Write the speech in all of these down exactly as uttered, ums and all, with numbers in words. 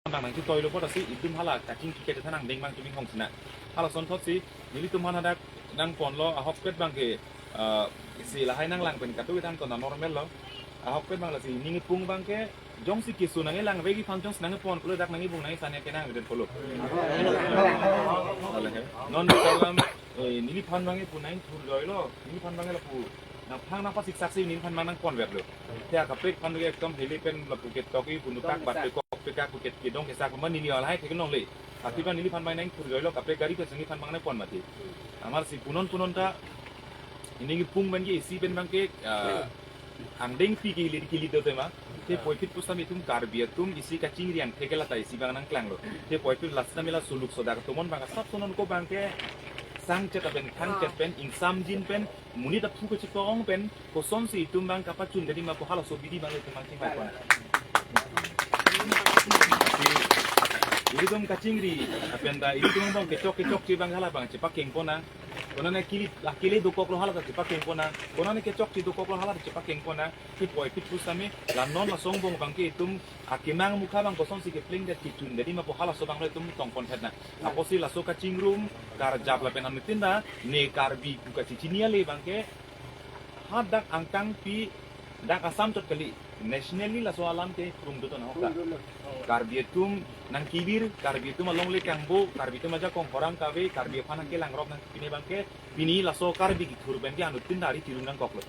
abang nangchetoilo apot si itum hala kachingki kachethan angdeng abang itum inghong sina. Halason thotsi nelitum aphan hadak nangponlo, ahokpet abangke, ah, isi lahai nanglang pen kadokave tangte normal lo. Ahokpet abang lasi ning ipung abangke jongsi keso nangkelangvek aphan jongsi nangkepon pulo, dak nang ibung nang isane kenangvedet pulo. Hala he. Non kalam, eh, neliphan abangke pu nangthurjoilo, neliphan abangke lapu nangphang nangpasiksaksi neliphan abang nangponveklo. Te akaprek aphan ke ekdom heli pen lapu ketok ipu nutak bat pekok pekak pu ke-, kedong kesak ma neli alahai theklongle. Athe abang neliphan abang nangthurjoilo, kaprek gari pen neliphan abang nangpon mati. Amarsi punon punon ta ning ipung abangke isi pen abangke, ah, angdengpi kili kili do tema. Te puvoiphit pusitame itum Karbi atum isi kachingri angthek ke lata isi abang nangklanglo. Te puvoiphit last time la suluk sodak atum abang asap sonon ko abangke sangchet aben thangchet pen ingsamjin pen monit aphu kachepa-ong pen kosonsi itum abang kapachun gadi ma pu halaso abidi abang itum abang chingvaipon. Ilitum kachingri lapen ta ilitum abang kechok kechokche abang hala abang chepakengpon nang. Konane kili, akili dokoklo hala ta chepakengpon nang. Konane kechokche dokoklo hala ta chepakengpon nang. Te puvoiphit pusitame la non laso angbong abangke itum akemang mukha abang kosonsi keplengdet kechun gadi ma pu halaso abanglo itum tongpon thet nang. Apotsi laso kachingrum karjap lapen anuttin ta ne Karbi pu kachechini ale abangke hadak angkangpi dak Assam chot kali, nationally laso alam ke krung doton ahok ta. Karbi atum nangkevir, Karbi atum alongle kangbo, Karbi atum ajakong khorang kave, Karbi aphan nangkelangrok nangpine abangke pini laso Karbi kethur pen ke anuttin ta ari tirung nangkoklo.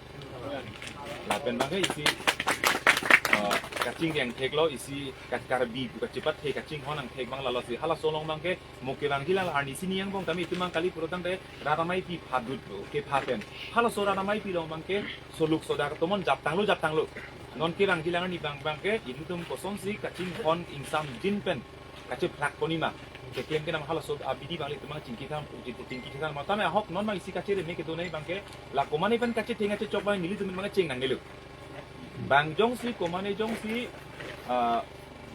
Lapen abangke isi, eh, kachingri angtheklo, isi ka-, Karbi pu kachepathe kachinghon angthek abang lalo si halaso along abangke mo kevangji lang arnisi ning angbong tame itum abang kali puro tangte rat ameipi phadut kepha pen. Halaso rat ameipi along abangke suluk sodak atum abang japtanglo japtanglo. Non kevangji lang arni abang abangke ilitum kosonsi kachinghon ingsamjin pen kachephlak ponji ma keklem kenam halaso abidi abang ilitum abang chingki tham, chingki chethan ma tame ahok non abang isi kachere me kedo nai abangke la komane pen kachetheng kachechok abang nelitum abang cheng nangnelo. Bang jongsi komane jongsi, ah,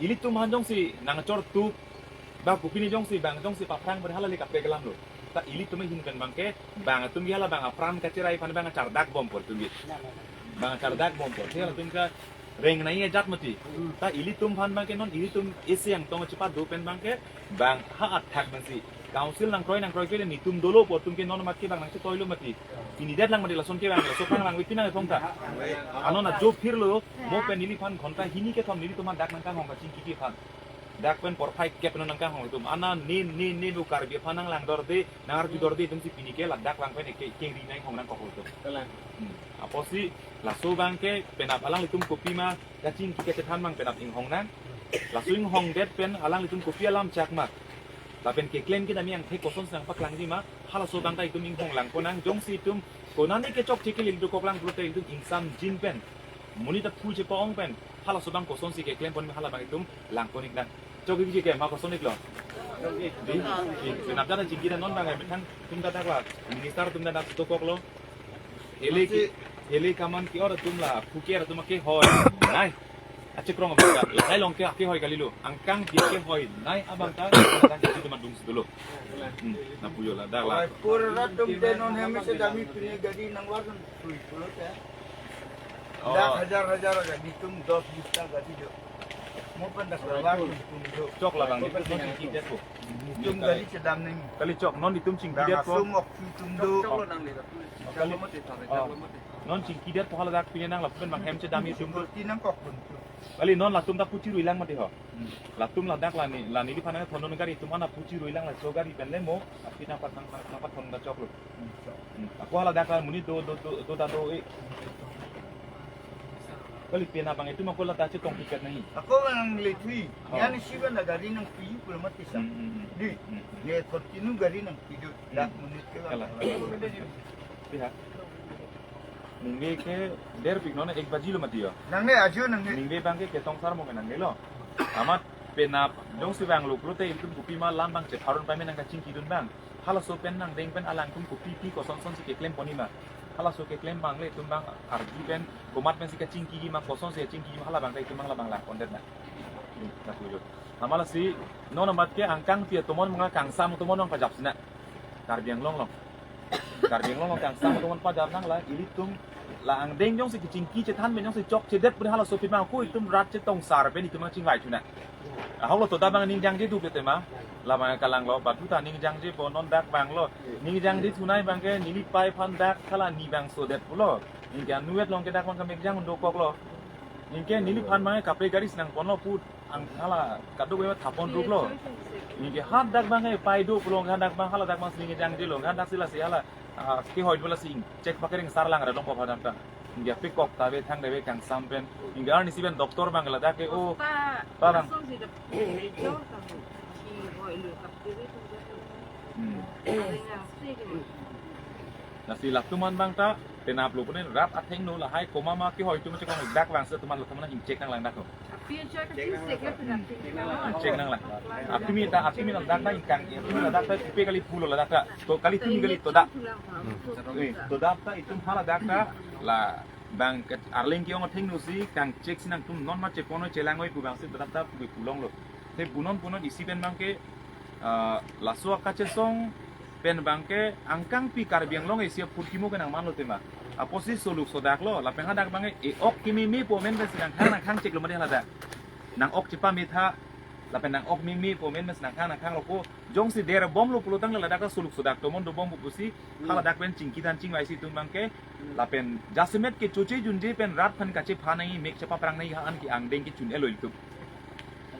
ilitum aphan jongsi nangchortup ba kopine jongsi bang jongsi paphrang ber hala le kaprek alamlo. Ta ilitum ahin pen abangke bang atum ke hala bang apran kacherai aphan bang achardakbom apor atum ke. Bang achardakbom apor. Te halatum ke reng nai ajat mati. Ta ilitum aphan abangke non ilitum isi angtong chepado pen abangke bang ha athak abangsi council nangkroi nangkroi ke netum dolo apor atum ke non mat ke bang nangchetoilo mati. Pini det lang mati lason ke bang laso pang lang witi nang epong ta. Ano na jo phirlo mo pen neliphan ghonta hini kethom nelitum aphan dak nangkanghong kachingki aphan. Dak pen porphai kep nangkanghong itum. Ana ne ne ne lo Karbi aphan nanglangdorde, nangarjudorde itum si pini ke ladak lang pen ke kengri nanghong nangkok itum. Kalang. Hmm. Apotsi laso abangke penap alanglitum kopima kachingki kachethan abang penap inghong nang. Laso inghongdet pen alanglitum kopi alam chak ma lapen keklem kedam angthek kosonsi nangpaklangji ma halaso abang ta itum inghong langpon nang jongsi itum konane kechokche kili dokoklang pulote itum ingsamjin pen monit aphu chepa-ong pen halaso abang kosonsi keklem pon hala abang itum langpon ik nang. Chok ikji ke ma koson iklo. Di, di, penap jana chingki dan non abang methang atum ta dak la minister atum ta dak dokoklo. Heli ki, heli kaman ke-ot atum la phuker atum ke hoi. Nai. Achekrong abang ta. Lahai along ke ke hoi kalilo. Angkangpi ke hoi. Nai abang ta. Angkangpi atum adungsi dolo. Hmm. Na pujo la dak la. Oi, pura atum te non hemi se dami pine gari nangvar thui pulote. Oh. Dak hajar hajar gari tum dos bista gari do. Mo pen dak lavar tum do. Chok la abang itum chingkidet po. Itum gari chedam nang. Kali chok non itum chingkidet po. Asum ok itum do. Chok lo nang le. Kali. Oh. Non chingkidet po hala dak pine nang lapen abang hem chedam itum do. Ti nangkok pun. Kali non latum ta puchi ruilang mati ho. Latum ladak la ne, la neliphan nangthondun gari itum ana puchi ruilang laso gari pen le mo. Aphi nangpat nang, nangpathon ta choklo. Hmm. Ako hala dak la monit do, do, do, do ta do, eh. Kali penap abang itum ako la ta chetong tiket nangji. Ako nang le thui. Oh. Yan isi abang gari nangpi pulo mati sa. Hmm, hmm, hmm. Di. Hmm, hmm. Ne continue gari nangpi do. Dak monit ke la. Kalang. Pihak. Ningve ke der pik non ek baji lo mati ho. Nangne ajo nangne. Ningve abangke Ketong Sar mo ke nangnelo. Amat penap jongsi vanglo pulote itum kopima alam abang chepharun pame nang kachingkidun abang. Halaso pen angdeng pen alangtum kopipi kosonsonsi keklem ponji ma. Halaso keklem abang le itum abang ardi pen komat pensi kachingkiji ma kosonsi kachingkiji ma hala abang ta itum abang labang langpondet nang. Hmm, na pujo. Amat lasi non amat ke angkangpi atum abang kangsam atum abang pajap sina. Karbi Anglong along. Karbi Anglong along kangsam atum abang pajap nang la ilitum la angdeng jongsi kachingki chethan pen jongsi chokchedet pen halaso pima ko itum rat chetong sar pen itum abang chingvai chuna. Ahok lo, to dak abang ning jangje duk le tema. Labang kalang lo, badu ta ning jangjepo, non dak abang lo. Ning jangje thunei abangke neli pei aphan dak hala ni bangso det pulo. Anke anuet along ke dak abang ke mek jang dokok lo. Anke neliphan abang kaprek gari si nangponlo pu, ang hala kadokave thapon ruk lo. Anke ha dak abang ke pei do pulo, ha dak abang, hala dak abang si ning jangje lo, ha dak si lasi hala, ah, kehoi do lasi check pakering sar lang ra dongpo ha dak ta. Anke pikok ta ave, thang ta ave kangsam pen. Anke arnisi pen doctor abang ladak ke, oh, parang. Hmm. Lasi latum an abang ta, penap lo pune rat athengno lahai komat ma kehoi atum chekong dak abang si atum an latum an check nanglang dak ko. Check nanglang. Atum an ta, atum an dak ta ingkang, atum an dak ta ipe kali pulo ladak ta. To kali tumi kali to dak. Eh, to dak ta itum hala dak ta la abang ke arleng ke-ong athengno si kangchek si nangtum non ma chepon oi chelang oi pu abang si to dak ta pu pu longlo. Te punon punon isi pen abangke, ah, laso akachesong pen abangke angkangpi Karbi Anglong isi aphuthak kimo ke nangmanlo tema. Apotsi soluk sodak lo, lapen hadak abangke e-ok kememepo amen pensi nangkhang nangkhang chek lo mati haladak. Nang-ok chepametha, lapen nang-ok memepo amen pensi nangkhang nangkhang lo ko. Jongsi der bomlo pulo tangte ladak ta soluk sodak tomon dobompo pusi, haladak pen chingki than chingvai si itum abangke, lapen jasemet ke choche junje pen rat aphan kachepha nangji, mek chepaprang nangji ha an ke angdeng kechun-et lo ilitum.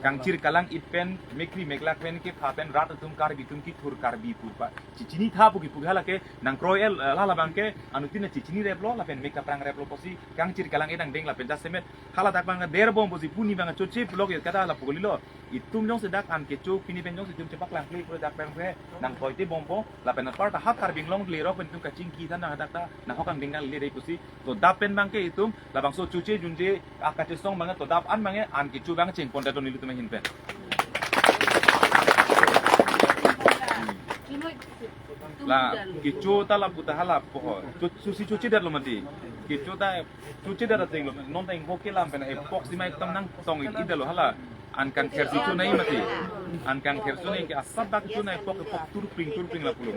Kangchir kalang-it pen, mekri meklak pen kepha pen rat atum Karbi atum kithur Karbi pu pa chechinitha pu kipu hala ke nangkroi-et, eh, hala abangke anuttin chechinirep lo lapen mek kaprang rep lo pusi kangchir kalang-it angdeng lapen jasemet haladak abang der bompo si puni abang choche pulo ke kada lapu kalilo. Itum jongsi dak an kecho pini pen jongsi itum chepaklangkle pulo dak abangke nangtoite bompo lapen apar ta ha Karbi Anglong lerok pen itum kachingki than nang hadak ta nahok angdeng kali le dei pusi to dak pen abangke itum labangso choche junje akachesong abangke to dak an abangke an kecho abang chengpon ta don ilitum ahin pen. La kecho ta lapu ta hala po ho. Cho-, susi choche det lo mati. Kecho ta choche det ateng lo. Non ta ingho kelam pen epok si mai tam nangtong-it det lo hala. An kangther si chonei mati. An kangther chonei ke asap dak chonei epok epok turpring turpring lapulo.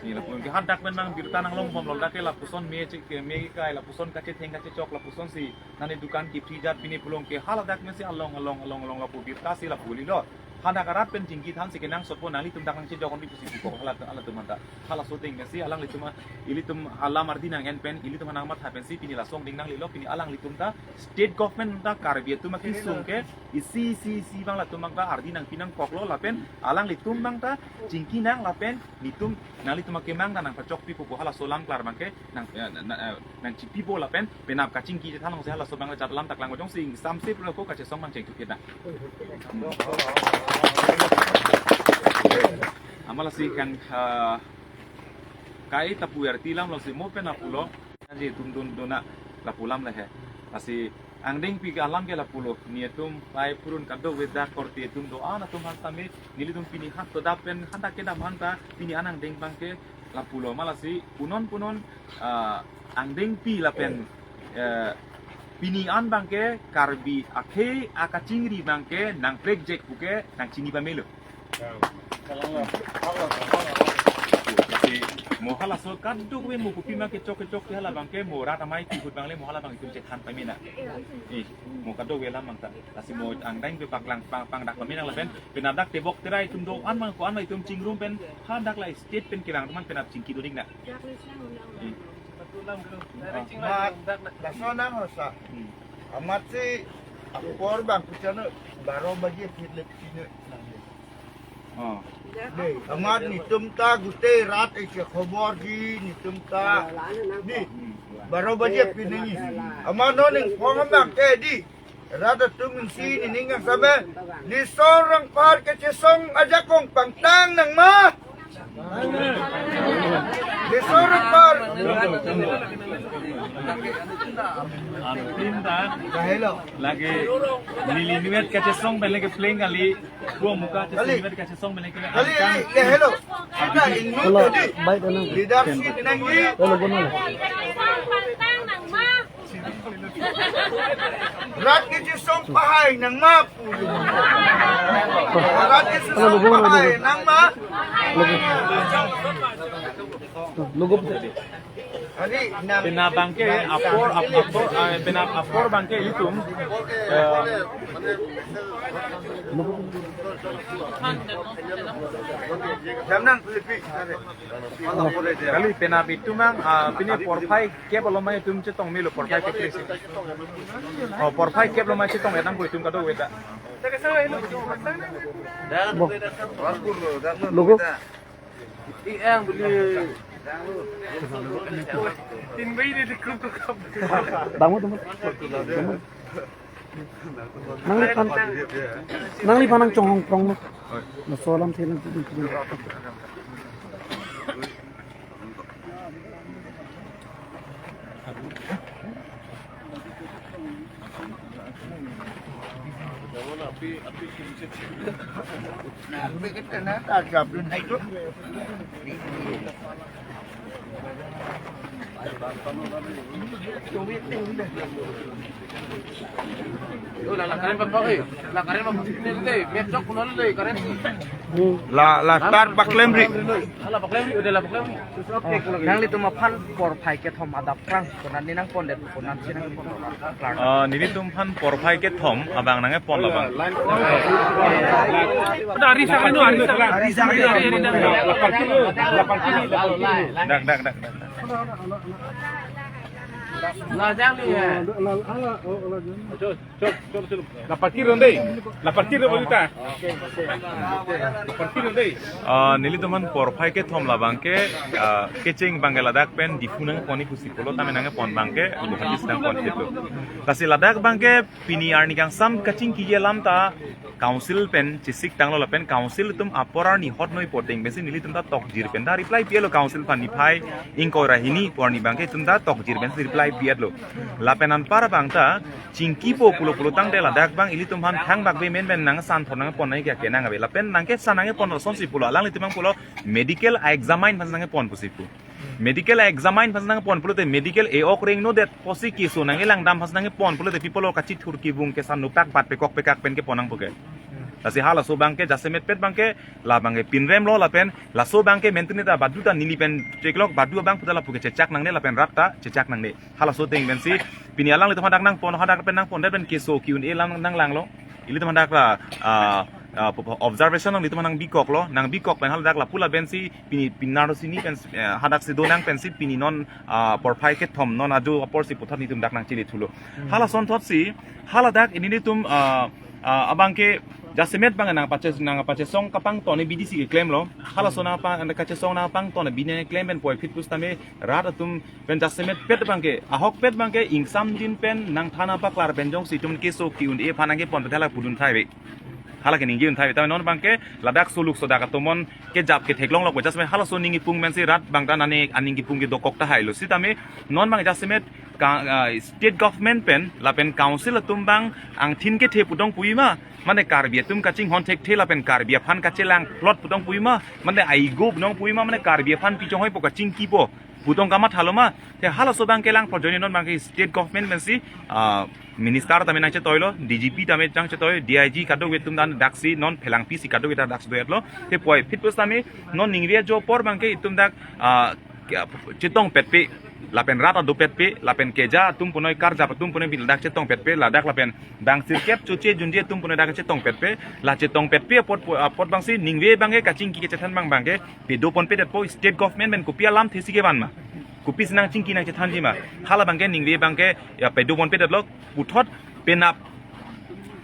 Ni lapulo ke hadak pen nang birta nanglongbomlo dak ke lapuson me che ke me kai lapuson kachetheng kachechok lapuson si nani dukan kephi jat pini pulo ke haladak mesi along along along along lapu birta si lapu kalilo. Hadak arat pen chingki than si kenangsotpo nanglitum dak nangchejok-onri pusi pukok hala halatum anta. Halaso ateng mesi alanglitum a-, ilitum alam ardi nang-en pen ilitum nangmatha pensi pini laso angdeng nanglelo pini alanglitum ta state government ta Karbi atum akesung ke isi isi isi abang latum abang ta ardi nangpi nangkoklo lapen alanglitum abang ta chingki nang lapen nelitum nanglitum akemang ta nangpachokpipo pu halaso alam klar abangke nang, eh, na, na, eh, nangchipipo lapen penap kachingki chethan along si halaso abang jat alam ta klang jongsi ingsamse pulo ko kachesong abang chengthukit na. Amat lasi kang, ah, kai ta pu arti alam lo si mo pen apulo. Anji tum dun dona lapu alam le he. Lasi angdengpi ke alam ke lapulo. Netum pei purun kadokave dak korte atum do-an atum aphan tame nelitum pini hat to dak pen hadak kedam aphan ta pini an angdeng abangke lapulo. Amat lasi punon punon, ah, angdengpi lapen, eh, pini an abangke Karbi akhei akachingri abangke nangprekjek puke nangchini pamelo. Lasi mo halaso kadokave mo kopi ma kechok kechok ke hala abangke mo rat amei kihut abang le mo hala abang itum chethan pamena. Eh, mo kadokave alam abang ta. Lasi mo angdeng pe paklang pang pangdak pamena lapen pen adak tebok terai itum do-an abang ko-an itum chingrum pen hadak la state pen kevang teman pen ap chingki dodik na. Eh. Mat, laso nang hosa. Hmm. Amatsi apor abang kuchano baro baje phir le pine nang. Oh. Dei, amat netum ta gute rat eke khobor ji netum ta. Dei, baro baje pine nangji. Amat non ingpong abangke dei. Rat atum isi nening kangsambe. Laso rongphar kachesong ajakong pangtang nang ma. Laso rongphar. Antin ta. Kahelo. Lake neli anuet kachesong pen lake pleng kali. Dua muka kachesong pen lake kali, angkang. Kahelo. Kita ingnu tadi. Leadership nangji. Hello, bono. Rat kachesong pahai nang ma. Rat kachesong pahai nang ma. Logo. Penap abangke apor, ap-, apor, ah, penap apor abangke itum, eh, kali penap itum abang, ah, pini porphai kep along ma itum chetong melo, porphai kep kre-isi. Oh, porphai kep along ma chetong-et nangpo itum kadokave ta. Bo. Logo. Dangmo teman. Nangliphan, nangliphan nangchonghong prong lo. Laso alam thela. La, la tar paklemri. Nanglitum aphan porphai kethom adap prang konat ne nangpondet, konat si nangpon. Ah, nelitum aphan porphai kethom abang nangkepon labang. Dak, dak, dak, dak. La parkir dong dei. La parkir dong dei. La parkir dong dei. Ah, nelitum aphan porphai kethom labangke, ah, kecheng abangke ladak pen Diphu nangpon-i pusi pulo, tame nangpon abangke Guwahati si nangpon-i pulo. Lasi ladak abangke pini arni kangsam kachingki alam ta council pen chesik tanglo lapen council atum apor arni hot noi poteng pensi nelitum ta tokjir pen ta reply pi-etlo council aphan niphai ingkoi ra hini pu arni abangke itum ta tokjir pensi reply pi-etlo. Lapen anpar abang ta chingkipo pulo pulo tangte ladak abang ilitum aphan thangbak be men pen nangsan thor nangpon nangke kenang ave. Lapen nangkesan nangpon asonsi pulo, alanglitum abang pulo medical examine aphan nangpon pusi pu. Medical examine aphan nangpon pulote medical e-ok reng no det pusi keso nangkelang dam aphan nangpon pulote pi pulo kachithur kevung kesan nupak bat pekok pekak pen kepon nangpo ke. Lasi halaso abangke jasemet pet abangke labangke pinrem lo lapen laso abangke mentri ta badu ta neli pen cheklok badu abang puta lapu ke chechak nangne lapen rat ta chechak nangne. Halaso ateng pensi pini alanglitum hadak nangpon, hadak pen nangpondet pen keso ki-un-e alam nanglanglo. Ilitum hadak la, ah, ah, po-, po-, observation nanglitum nangbikoklo, nangbikok pen haladak lapu lapensi pini pinarlo sini pen, eh, hadak si donang pensi pini non, ah, porphai kethom non ajo aporsi puthot nelitum dak nangchele thulo. Hmm. Halason thotsi haladak nelitum, ah, ah, abangke jasemet abang nangpache-, nangpachesong kapangton abidi si keklemlo. Halaso nangpa-, kachesong nangpangton abidi nangklem pen puvoiphit pusitame rat atum pen jasemet pet abangke, ahok pet abangke ingsamdin pen nangthan nangpaklar pen jongsi itum keso ki-un-e aphan nangkepon pen hala pudun thai ave. Hala keningje un thai ave. Tame non abangke ladak soluk sodak atomon kejap ketheklong lok jasemet halaso aning kipung pensi rat abang ta nane aning kipung kedokok tahailo. Sitame non abang jasemet ka, ah, state government pen lapen council atum abang angthin kethe pu dong puji ma, mane Karbi atum kachinghon thekthe lapen Karbi aphan kachelang plot pu dong puji ma, mane aigo pu dong puji ma, mane Karbi aphan pi chonghoipo kachingkipo pu dong kamathalo ma. Te halaso abangke lang porjoine non abangke state government pensi, ah, minister tame nangchetoilo, D G P tame nangchetoi, D I G kadokave atum dan daksi non phelangpi si kadokave ta daksi do-etlo. Te puvoiphit pusitame non ningve ajo apor abangke itum dak, ah, ke-, chetongpetpe, lapen rat adopetpe, lapen keja atum punoi karjap atum punoi bin ladak chetongpetpe, ladak lapen bang sirkep choche junje atum punoi dak chetongpetpe, la chetongpetpe apot, apot abangsi ningve abangke kachingki kachethan abang abangke pedoponpedetpo, state government pen kopi alamthe si kevan ma, kopisi nangchingki nangchethanji ma, hala abangke ningve abangke ya pedoponpedetlo, puthot penap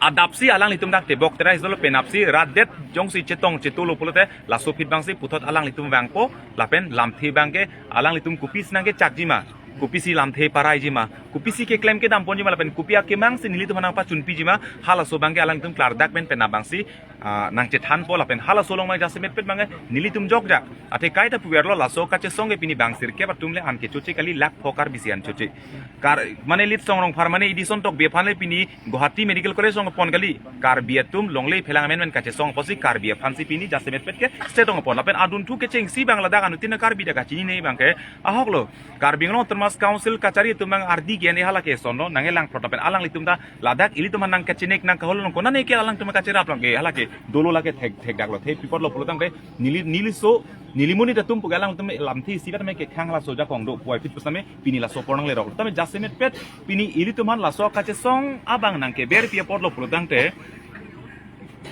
adapsi alanglitum dak tebok terai solo penapsi rat det jongsi chetong chetolo pulote laso aphi abangsi puthot alanglitum vangpo lapen lamthe abangke alanglitum kopisi nangkechakji ma, kopisi lamthe paraiji ma, kopisi keklem kedamponji ma lapen kopi akemang si nelitum aphan nangpachunpiji ma, halaso abangke alanglitum klardak pen penap abangsi ah, nangchethanpo lapen halaso along ma jasemet pet abangke nelitum jokjak. Athe kaita puverlo laso kachesong ke pini bang sirkep atum le an kechoche kali, lakh pho Karbi si an choche. Kar, mane Litsong Rongphar mane Edison Tokbi aphan le pini Guwahati Medical College along pon kali. Karbi atum longle phelang amen men kachesong apotsi Karbi aphansi pini jasemet pet ke state along pon. Lapen adunthu kechengsi abang ladak anuttin Karbi dak kachinine abangke ahoklo. Karbi Anglong Autonomous Council kachari atum abang ardi ke-en e hala ke sono nangkelang plot pen alanglitum ta ladak ilitum aphan nangkachinek nangkahol nang konane ke alangtum kacherap lang ke hala ke dolo lake thek thekdaklo the pi apotlo pulotangte neli neli so neli monit atum pu ke alangtum lamthe isi kat me kekhang laso ajakong do puvoiphit pusitame pini laso apor nanglerok. Tame jasemetpet pini ilitum aphan laso kachesong abang nangkeber pi apotlo pulotangte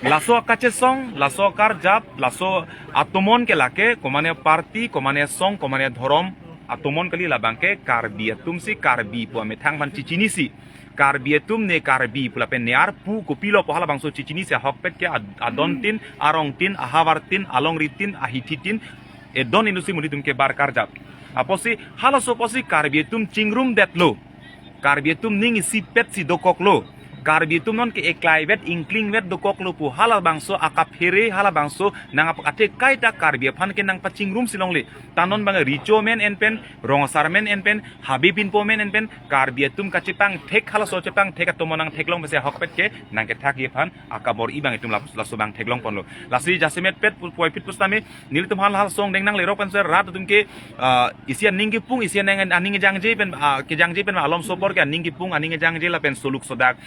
laso kachesong, laso karjap, laso atomon ke lake, komane party, komane song, komane dhorom, atomon kali labang ke Karbi atum si Karbi pu amethang aphan chichinisi. Karbi atum ne Karbi pu lapen ne arpu kopilo pu halabangso chichinisi ahokpet ke ad-, adontin, arongtin, ahavartin, alongritin, ahithitin, edon inutsi monit atum kebar karjap. Apotsi halaso apotsi Karbi atum chingrumdetlo. Karbi atum ning isipet si dokoklo. Karbi atum non ke eklaivet ingklingvet dokoklo pu halabangso akaphere halabangso nang ap-, athe kaita Karbi aphan ke nangpachingrumsi longle. Ta non abang Richo amen en pen, Rong Asar amen en pen, Habe Pinpo amen en pen, Karbi atum kachepangthek halaso chepangthek atomon nangtheklong pensi ahokpet ke nangkethakji aphan akabor-i abang itum lap-, laso abang theklongponlo. Lasi jasemetpet pu-, puvoiphit pusitame nelitum hal hal song deng nanglerok pen sir rat atum ke, ah, isi aning kepung, isi aning aning kejangje pen, ah, kejangje pen malomso apor ke aning kepung, aning kejangje lapen soluk sodak.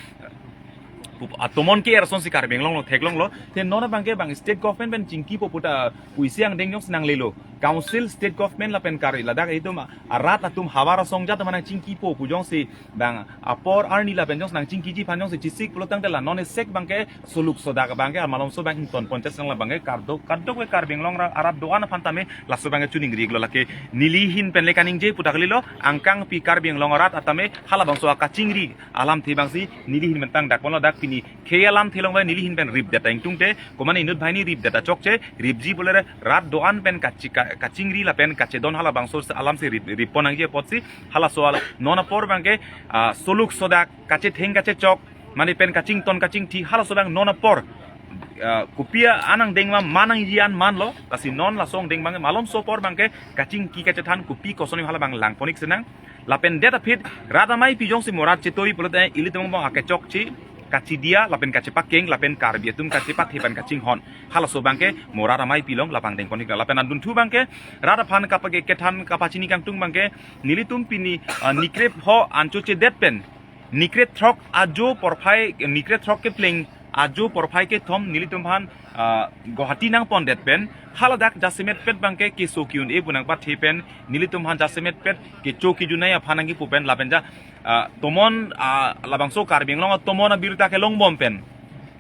Pu-, atomon ke-er asonsi Karbi Anglong along theklonglo. The non abang ke abang state government pen chingkipo puta pu isi angdeng jongsi nanglelo. Council state government lapen Karbi ladak itum, ah, rat atum havar asong ajat atum nangchingkipo pu jongsi abang apor arni lapen jongsi nangchingkiji aphan jongsi chesik pulotangte la non esek abang ke soluk sodak abang ke amalomso abang ingtonpon chesang labang ke kardok kardok ke Karbi Anglong ra-, arat do-an aphan tame laso abang ke chuningriklo lake neli ahin pen le kaningje puta kalilo angkang pi Karbi Anglong arat atame halabangso akachingri alamthe abangsi neli ahin pen tangdakponlo dak pini khei alamthe along abang neli ahin pen ripdet ingtungte komane inut banghini ripdet achokche ripji pulere rat do-an pen kachi-, ka-, kachingri lapen kachedon halabangso alamsi rip, rippon nangji apotsi halaso al-, non apor abang ke, ah, soluk sodak kachetheng kachechok mane pen kachington kachingthi halaso abang non apor, ah, kopi an angdeng ma man nangji an manlo, lasi non laso angdeng abang malomso apor abang ke kachingki kachethan kopi koson halabang langpon-ik sinang. Lapen det aphi rat amei pi jongsi mo rat chetoi pulote ilitum abang akechokche kachidia lapen kachepakeng lapen Karbi atum kachepathe pen kachinghon. Halaso abang ke mo rat amei pi along labang dengpon-ik lapen adunthu abang ke rat aphan kapake kethan kapachini kangtung abang ke nelitum pini, ah, nikrep ho ancho chedet pen nikre throk ajo porphai, nikre throk kepleng ajo porphai kethom nelitum aphan, ah, Guwahati nangpondet pen haladak jasemetpet abang ke keso ki-un-e pu nangpathe pen nelitum aphan jasemetpet kecho kejunei aphan nangkipu pen lapen ja, ah, tomon, ah, labangso Karbi Anglong tomon abirta kelongbom pen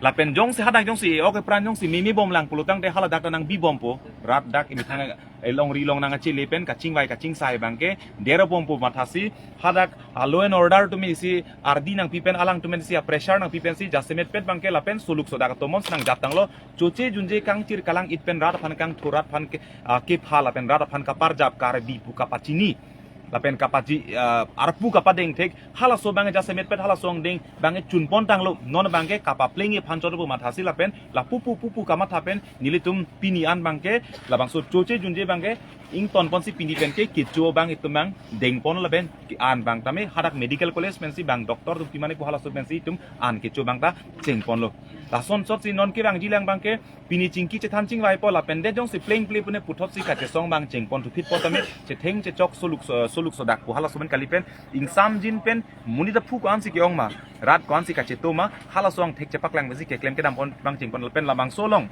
lapen jongsi hadak jongsi e-ok epran jongsi meme bomlang pulotangte haladak ta nangbibompo rat dak imethang elongri along nangkachele pen kachingvai kachingsai abang ke derabompo mathasi hadak a-law and order atum isi ardi nangpi pen alangtum isi a-pressure nangpi pensi jasemetpet abang ke lapen soluk sodak atomon si nangjaptanglo. Choche junje kangchir kalang-it pen rat aphan kangthur rat aphan ke, ah, kepha lapen rat aphan kaparjap Karbi pu kapachini lapen kapachi, ah, arpu kapadengthek halaso abang jasemetpet halaso angdeng abang chunpontanglo non abang ke kapaplengji aphan chotpo mathasi lapen lapu pu pu pu kamatha pen nelitum pini an abang ke labangso choche junje abang ke ingtonponsi pini pen ke kecho abang itum abang dengpon lapen ke-an abang tame hadak medical college pensi abang doctor atum pimane pu halaso pensi itum an kecho abang ta chengponlo. Lason sotsi non kevangjilang abang ke pini chingki chethan chingvaipo lapen det jongsi plengple pune puthotsi kachesong abang chengpon thuphitpo tame chetheng chechok soluk so-, soluk sodak pu halaso pen kali pen ingsamjin pen monit aphu ko-ansi ke-ong ma rat ko-ansi kacheto ma halaso angthek chepaklang pensi keklem kedampon abang chengpon lapen labangso along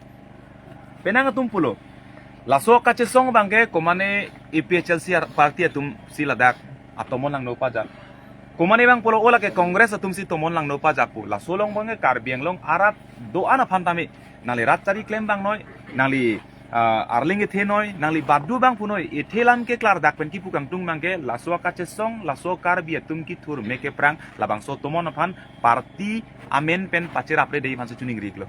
penang atum pulo. Laso kachesong abang ke komane A P H L C ar-, party atum si ladak atomon langno pajak. Komane abang pulo o lake Congress atum si tomon langno pajak pu. Laso along abang ke Karbi Anglong arat do-an aphan tame nangli rat chari klem bangnoi, nangli, ah, arleng ethenoi, nangli badu abang punoi, ethe lam keklardak pen kipu kangtung abang ke laso kachesong, laso Karbi atum kethur me keprang, labangso tomon aphan party amen pen pacheraprede aphansi chuningriklo.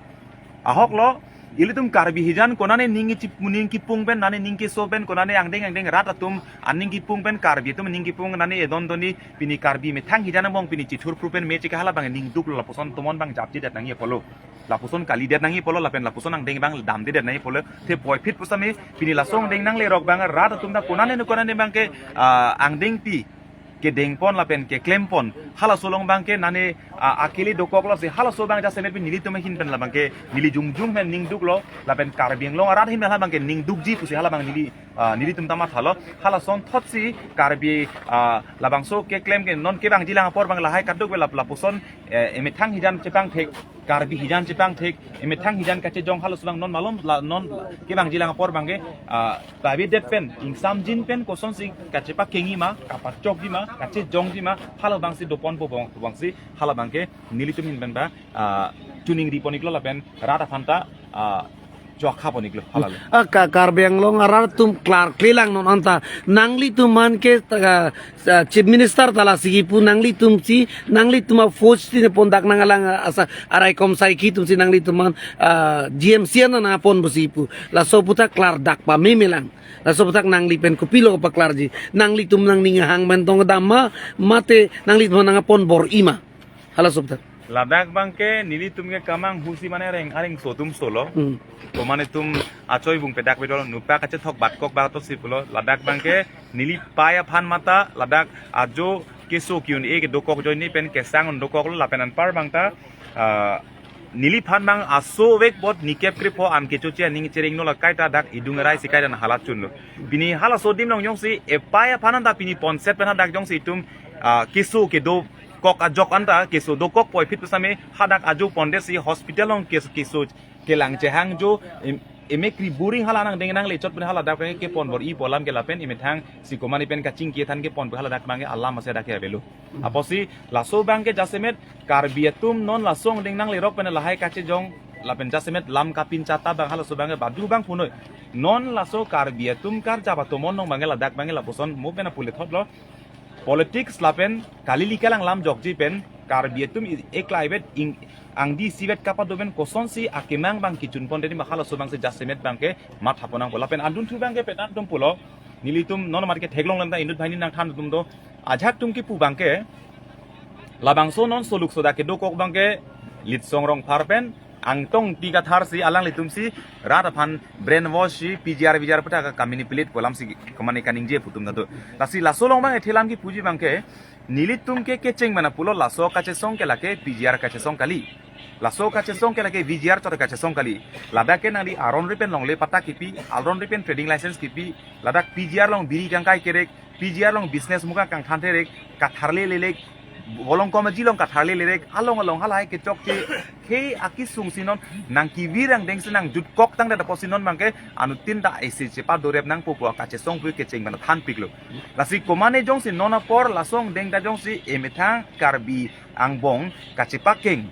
Ahoklo, ilitum Karbi hijan konane ning ichip ning kipung pen, nane ning keso pen, konane angdeng angdeng rat atum aning kipung pen, Karbi atum ning kipung nane edon doni, pini Karbi methang hijan abang pini chithurphru pen me chika halabang ningduklo lapuson tomon abang japjedet nangji apotlo. Lapuson kalidet nangji apotlo, lapen lapuson angdeng abang damdedet nangji apotlo. The puvoiphit pusitame, pini laso angdeng nanglerok abang rat atum ta konane nu konane abang ke, ah, angdengpi kedengpon lapen keklempon. Halaso along abang ke nane, ah, akele dokoklo si halaso abang jasemet pen nelitum ahin pen labang ke neli jongjong pen ningduklo lapen Karbi Anglong arat ahin pen labang ke ningdukji pusi halabang neli, Ah, nelitum ta mathalo, halason thotsi Karbi, ah, labangso keklem ke non kevangjilang apor abang lahai kadokave lap lapuson, eh, emethang hijan chepangthek, Karbi hijan chepangthek, emethang hijan kachejong halaso abang non malom la non kevangjilang apor abangke, ah, private det pen, ingsamjin pen kosonsi kachepakengji ma, kapachokji ma, kachejongji ma, hala abangsi doponpo abang, abangsi hala abangke nelitum ahin pen ta, ah, chiningri pon iklo lapen rat aphan ta, ah, chokha pon iklo, halalo. Ah, Ka-, Karbi Anglong arat atum klarklelang non anta. Nanglitum aphan ke, ah, ah, Chief Minister ta lasi kipu, nanglitum si, nanglitum a force ti ne pon dak nanglang, ah, asa araikom saiki atum si nanglitum aphan, ah, G M C an nangpon pusi pu. Laso aputhak klardak pamemelang. Laso aputhak nangli pen kopilo paklarji. Nanglitum nangning ahang pen tong dam ma, mate nanglitum nangpon bor-i ma. Halaso aputhak. Ladak abangke nelitum ke kamanghusi mane areng areng so atum solo. Hmm. Komane atum achoi bung pedak pedol nupa kachethok batkok batosi pulo. Ladak abangke neli pei aphan mata ladak ajo keso ki-un-e kedokok ajoine pen kesang un dokoklo lapen anpar abang ta, ah, neliphan abang aso vek bot nikep krepho an kechoche aning chereng no la kaita dak idung arai si kaita na hala chunlo. Pini halaso adim along jongsi epei aphan anta pini ponset pen hadak jongsi itum, ah, keso kedo kok ajok anta keso dokok puvoiphit pusitame hadak ajo pondet si hospital along kes-, keso kelang chehang jo em-, emekri buring hala nangdeng nangle chot pen hala dak pen kepon bor-ipo alam ke lapen emethang si komane pen kachingki than kepon pu hala dak abangke alam ase dak ke avelo. Apotsi laso abangke jasemet Karbi atum non laso angdeng nanglerok pen lahai kachejong lapen jasemet lam kapincha ta abang halaso abangke badu abang punoi. Non laso Karbi atum karjap atomon along abangke ladak abangke lapuson mo pen apule thotlo. Politics lapen kali lika lang lam jokji pen Karbi atum i-, eklai vet ing-, angdi isivet kapado pen kosonsi akemang abang kichun pon deni ma halaso abangsi jasemet abangke matha pon nangpo lapen adunthu abangke petan atum pulo. Nelitum non amat ke theklong lam ta inut banghini nangthan atum do. Ajahak atum kipu abangke labangso non soluk soda kedokok abangke Litsong Rongphar pen Angtong Ingti Kathar si alanglitum si rat aphan brainwash si P G R V G R aputhak kamanipulate pu alam si komane kaningje pu atum ta do. Lasi laso along abang ethe lam kipuji abangke nelitum ke kecheng mana pulo laso kachesong ke lake P G R kachesong kali. Laso kachesong ke lake V G R chot kachesong kali. Ladak ke nangli aron ri pen longle patta kipi, aron ri pen trading license kipi, ladak P G R along biri kangkai kerek, P G R along business muka kangthan therek, katharle lelek, bolong komaji along katharle lelek, along along halahai kechokche, khei akisung si non, nangkevir angdeng si nangjutkok tangdet apotsi non abangke, anuttin ta isi chepadorep nangpo pu kachesong pu kecheng mana thanpiklo. Lasi komane jongsi non apor, laso angdeng ta jongsi, emethang Karbi angbong, kachepakeng,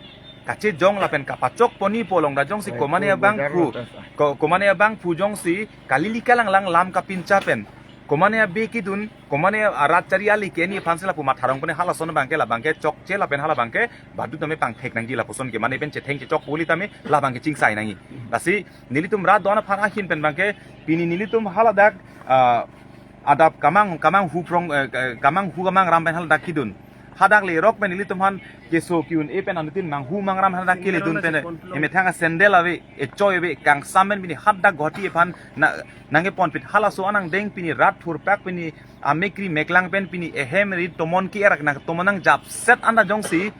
kachejong lapen kapachok ponji pu along ta jongsi, komane abangphu, ko-, komane abangphu jongsi, kali lika lang lang lam kapincha pen. Komane abe kidun, komane arat chari ali ke ni aphan si lapu matharong pune halason abangke labangke chokche lapen hala abangke badu tame pangthek nangji lapuson ke mane pen chetheng chechok puli tame labangke chingsai nangji. Lasi nelitum rat don aphan ahin pen abangke pini nelitum haladak, ah, adap kamang, kamanghu prong, eh, kamanghu kamangram pen haladak kidun. Hadak lerok pen nelitum aphan keso ki-un-e pen anuttin manghu mangram hadak keledun pen, emethang asandal ave, echoi ave, kangsam pen pini hadak Guwahati aphan na, nangkeponpit halaso anangdeng pini rat thurpak pini amekri meklang pen pini ehem ri tomon ki erak nang tomon nangjapset anta jongsi,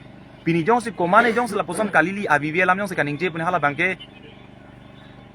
pini jongsi komane jongsi lapuson kali li avivi alam jongsi kaningje pune hala abangke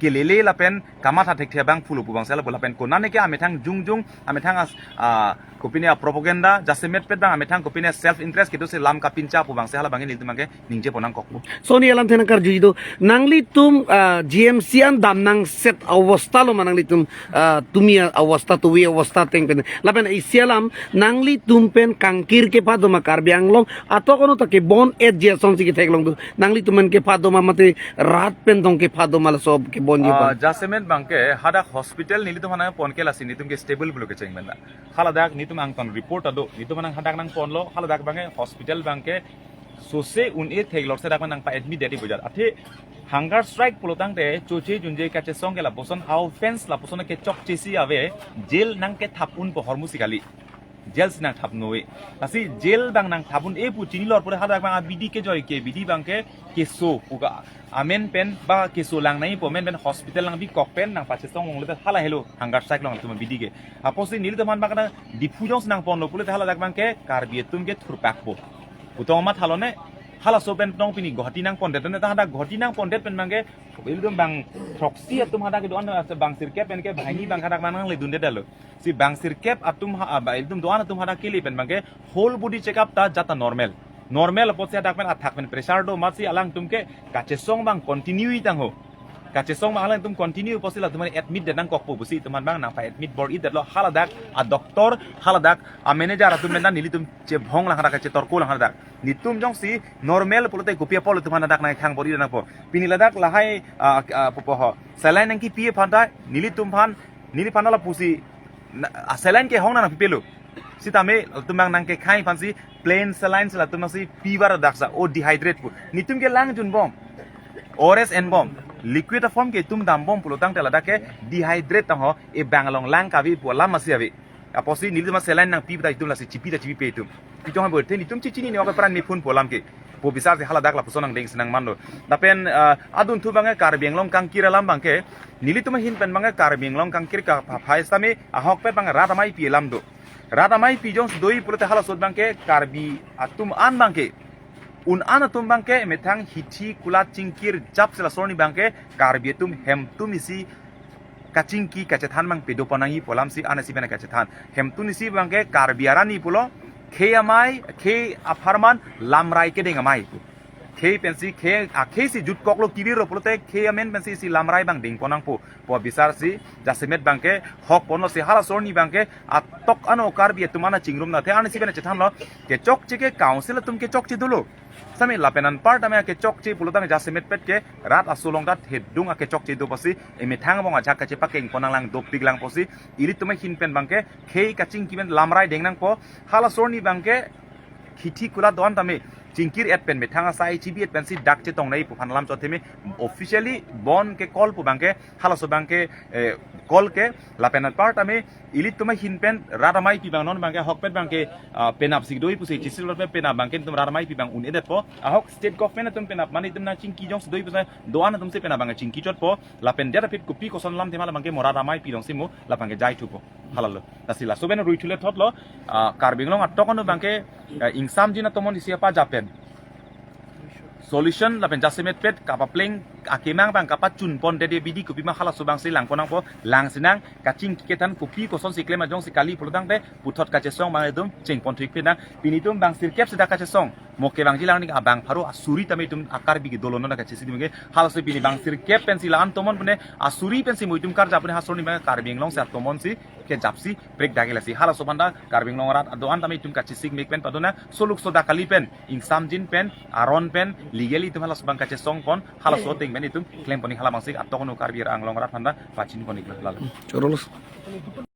kelele lapen kamatha thekthe abangphulo pu abangsi hala pu lapen konane ke amethang jongjong, amethang as-, ah, kopine apropaganda, jasemet pet abang amethang kopine self interest kedo si lam kapincha pu abangsi hala abangke nelitum abangke ningje pon nangkokpo. Soni alam thenang karjuji do, nanglitum, ah, G M C an dam nangset awostha lo ma nanglitum, ah, tumi awostha, tuvi awostha ateng pen. Lapen isi alam, nanglitum pen kangkir kephadoma Karbi Anglong, atok ono ta kebon-etji asonsi ketheklong do. Nanglitum pen kephadoma mate rat pen tong kephadoma laso kebonji Ah, pon. Jasemet abangke hadak hospital nelitum aphan nangpon ke lasi nelitum ke stable pulo kecheng pen ta. Haladak nelitum angton report ta do. Nelitum aphan hadak nangponlo, haladak abangke hospital abangke sose un-e theklor si dak nangpa-admit deti bujat. Athe hunger strike pulo tangte choche junje kachesong ke lapuson offense lapuson kechokche si ave jail nangkethap unpo ahormu si kali. Jail si nangthap noi. Lasi jail abang nangthap un-e pu chinilor pura hadak abang abidi kejoi ke bidi abangke keso pu ka amen pen ba keso lang nangjipo amen pen hospital nangpikok pen nangpachesong longle ta hala helo hunger strike long atum abidi ke. Apotsi nelitum aphan abang kana Diphu jongsi nangponlo pulote haladak abangke Karbi atum ke thurpakpo. Pu tong mathalo ne Halaso pen tong pini Guwahati nangpondet, ne ta hadak Guwahati nangpondet pen abangke, ilitum bang throksi atum hadak kedo-an, bang sirkep pen ke banghini abang hadak nangledundetlo. Si bang sirkep atum ha, ah, ba ilitum do-an atum hadak kele pen abangke whole body checkup ta jata normal. Normal apotsi hadak pen athak pen pressure do amatsi alangtum ke kachesong abang continue tangho. Kachesong abang alangtum continue apotsi latum admit det nangkokpo pusi itum abang nangpa-admit bor-idetlo, haladak a doctor, haladak a manager atum pen ta nelitum chebhong lang hadak, chetorko lang hadak. Netum jongsi normal pulote kopi apot itum hadak nangkhang bor-i nangpo. Pini ladak lahai, ah, ah, popo ho. Saline nangkipi aphan ta nelitum aphan, neliphan lapusi na, ah, saline kehong nangpipelo. Sitame latum abang nangkekhai aphansi plain saline si latum abangsi pivar daksa, o dehydrate pu. Netum ke langjunbom. O R S enbom. Liquid form ke itum dambom pulotangte ladak ke dehydrate tangho, e bang along lang kave pu alam masi ave. Apotsi nelitum saline nangpi ta itum lasi chipi ta chipipe itum. Pi chong ha bo te netum chichinine, oke pran ni phun pu alam ke. Pu bisar si haladak lapuson angdeng si nangmanlo. Lapen, ah, adunthu abangke Karbi Anglong kangkir alam abangke, nelitum ahin pen abangke Karbi Anglong kangkir kapaphai sitame ahokpet abang rat ameipi alam do. Rat ameipi jongsi do-i pulote halaso abangke Karbi atum an abangke, un an atum abangke methang hithi kulat chingkir jap si laso arni abangke Karbi atum hemtun isi kachingki kachethan abang pedopon nangji pu alamsi ansi pen kachethan. Hemtun isi abangke Karbi arani pulo, khei amei, khei apharman lamrai kedeng amei pu. Khei pensi, khei, akhei si jutkoklo, kivir lo pulote khei amen pensi isi lamrai abang dengpon nangpo pu abisar si jasemet abangke hokponlo. Si halaso arni abangke atok ano Karbi atum an chingrumnathe ansi pen chethanlo, kechokche ke council atum kechokche dolo. Sitame lapen anparta me kechokche pulotang jasemetpet ke rat aso along ta thedung akechokche do pusi, emethang abang ajak kachepakengpon nanglang, dopik lang pusi, ilitum ahin pen abangke khei kachingki pen lamrai deng nangpo. Halaso arni abangke hithi kulat do-an tame chingkir-et pen methang asai chibi-et pensi dak chetong nangji pu aphan alam chot theme officially bon ke call pu abangke, halaso abangke, eh, call ke. Lapen anparta me ilitum ahin pen rat ameipi abang non abangke ahokpet abangke, ah, penap si do-i pusi chisi lo pe penap abangke itum rat ameipi abang un-edetpo. Ahok state government atum penap mane itum nangchingki jongsi do-i pusi do-an atumsi penap abang chingki chotpo. Lapen det aphi kopi koson alam thema labangke mo rat ameipi alongsi mo labangke jai thupo. Halalo. Lasi laso pen ruithu le thotlo, ah, Karbi Anglong atok ano abangke, ah, ingsamjin atomon isi apajap pen solution lapen jasemetpet kapapleng akemang abang kapachunpondetji abidi kopima halaso abangsi langpon nangpo, langsinang, kachingki kethan kopi kosonsi klem ajongsi kali pulotangte puthot kachesong abang itum chengpon thuik pinang. Pini itum bang sirkep si dak kachesong, mo kevangji lang ning abang pharo asuri tame itum a Karbi ke dolo non kachesik abangke. Halaso pini bang sirkep pensi la-an tomon pune asuri pensi mo itum karjap pune halaso arni abang Karbi Anglong si atomon si kejapsi prek dagila si. Halaso aphan ta Karbi Anglong arat do-an tame itum kachesik mek pen padona, soluk soda kali pen, ingsamjin pen, aron pen, legally itum halaso abang kachesongpon, halaso ateng pen itum klempon ik, hala abangsi atok ano Karbi Anglong arat aphan ta pachinpon ik lalo. Chorolo.